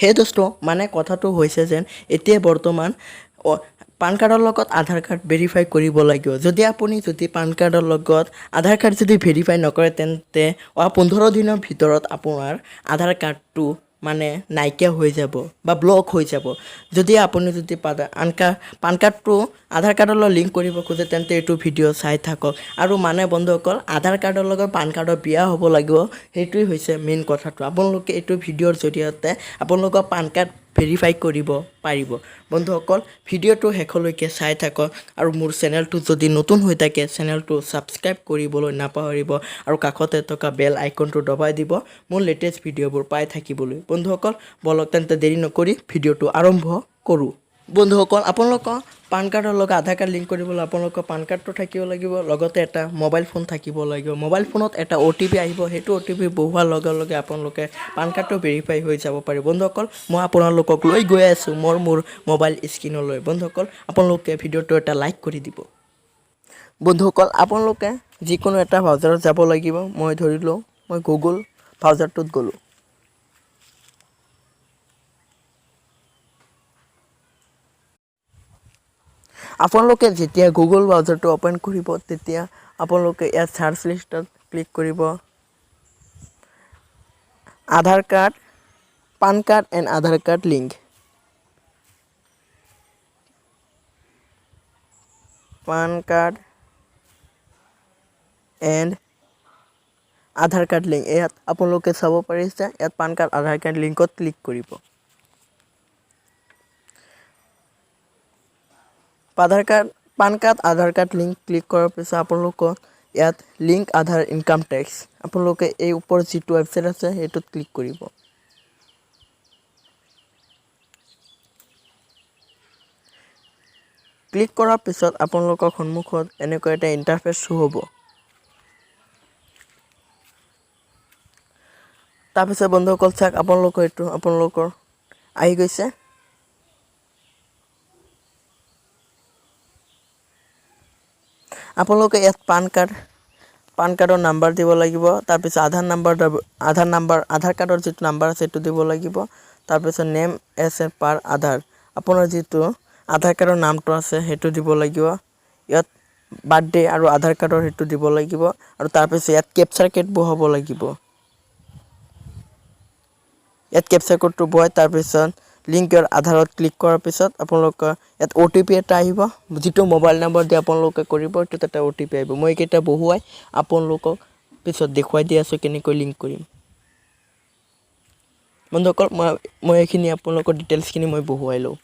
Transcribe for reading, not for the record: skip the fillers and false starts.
সেই দোস্ত, মানে কথাটো হৈছে যেন এতিয়া বৰ্তমান পান কাৰ্ডৰ লগত আধাৰ কাৰ্ড ভেৰিফাই কৰিব লাগিব। যদি আপুনি যদি পান কাৰ্ডৰ লগত আধাৰ কাৰ্ড যদি ভেৰিফাই নকৰে, তেন্তে অহা 15 দিনৰ ভিতৰত আপোনাৰ আধাৰ কাৰ্ডটো মানে নাইকিয়া হৈ যাব বা ব্লক হৈ যাব। যদি আপুনি যদি পান কাৰ্ডটো আধাৰ কাৰ্ডৰ লগত লিংক কৰিব খোজে, তেন্তে এইটো ভিডিঅ' চাই থাকক। আৰু মানে বন্ধুসকল, আধাৰ কাৰ্ডৰ লগত পান কাৰ্ডৰ বিয়া হ'ব লাগিব, সেইটোৱেই হৈছে মেইন কথাটো। আপোনালোকে এইটো ভিডিঅ'ৰ জৰিয়তে আপোনালোকৰ পান কাৰ্ড ভেৰিফাই কৰিব পাৰিব। বন্ধুসকল, ভিডিঅ'টো শেষলৈকে চাই থাকক আৰু মোৰ চেনেলটো যদি নতুন হৈ থাকে, চেনেলটো ছাবস্ক্ৰাইব কৰিবলৈ নাপাহৰিব আৰু কাষতে থকা বেল আইকনটো দবাই দিব মোৰ লেটেষ্ট ভিডিঅ'বোৰ পাই থাকিবলৈ। বন্ধুসকল, বলক তেন্তে দেৰি নকৰি ভিডিঅ'টো আৰম্ভ কৰোঁ। বন্ধুসকল, আপোনালোকৰ পান কাৰ্ডৰ লগত আধাৰ কাৰ্ড লিংক কৰিবলৈ আপোনালোকৰ পান কাৰ্ডটো থাকিব লাগিব, লগতে এটা মোবাইল ফোন থাকিব লাগিব। মোবাইল ফোনত এটা অ'টিপি আহিব। সেইটো অ'টিপি বহুৱাৰ লগে লগে আপোনালোকে পান কাৰ্ডটো ভেৰিফাই হৈ যাব পাৰিব। বন্ধুসকল, মই আপোনালোকক লৈ গৈ আছোঁ মোৰ মোৰ মোবাইল স্ক্ৰীণলৈ। বন্ধুসকল, আপোনালোকে ভিডিঅ'টো এটা লাইক কৰি দিব। বন্ধুসকল, আপোনালোকে যিকোনো এটা ব্ৰাউজাৰত যাব লাগিব। মই ধৰি লওঁ, মই গুগল ব্ৰাউজাৰটোত গ'লোঁ। আপোনালোকে যেতিয়া গুগল ব্ৰাউজাৰটো অ'পেন কৰিব, তেতিয়া আপোনালোকে ইয়াত চাৰ্চ লিষ্টত ক্লিক কৰিব Aadhaar card, PAN card and Aadhaar card link, PAN card and Aadhaar card link. ইয়াত আপোনালোকে চাব পাৰিছে, ইয়াত পান কাৰ্ড আধাৰ কাৰ্ড লিংকত ক্লিক কৰিব। আধাৰ কাৰ্ড, পান কাৰ্ড, আধাৰ কাৰ্ড লিংক ক্লিক কৰাৰ পিছত আপোনালোকৰ ইয়াত লিংক আধাৰ ইনকাম টেক্স, আপোনালোকে এই ওপৰত যিটো ৱেবছাইট আছে, সেইটোত ক্লিক কৰিব। ক্লিক কৰাৰ পিছত আপোনালোকৰ সন্মুখত এনেকুৱা এটা ইণ্টাৰফেচ শ্ব' হ'ব। তাৰপিছত বন্ধুসকল চাওক, আপোনালোকৰ এইটো আপোনালোকৰ আহি গৈছে। আপোনালোকে ইয়াত পান কাৰ্ডৰ নাম্বাৰ দিব লাগিব। তাৰপিছত আধাৰ নাম্বাৰ, আধাৰ নাম্বাৰ, আধাৰ কাৰ্ডৰ যিটো নাম্বাৰ আছে, সেইটো দিব লাগিব। তাৰপিছত নেম এজ এ পাৰ আধাৰ, আপোনাৰ যিটো আধাৰ কাৰ্ডৰ নামটো আছে, সেইটো দিব লাগিব। ইয়াত বাৰ্থডে আৰু আধাৰ কাৰ্ডৰ সেইটো দিব লাগিব। আৰু তাৰপিছত ইয়াত কেপচাৰ কোড বহাব লাগিব। ইয়াত কেপচাৰ কোডটো বহাই তাৰপিছত লিংক ইয়ৰ আধাৰত ক্লিক কৰাৰ পিছত আপোনালোকৰ ইয়াত অ'টিপি এটা আহিব। যিটো মোবাইল নম্বৰ দি আপোনালোকে কৰিব, সেইটোত এটা অ'টিপি আহিব। মই এইকেইটা বহুৱাই আপোনালোকক পিছত দেখুৱাই দি আছোঁ কেনেকৈ লিংক কৰিম। বন্ধুসকল, মই এইখিনি আপোনালোকৰ ডিটেইলছখিনি মই বহুৱাই লওঁ।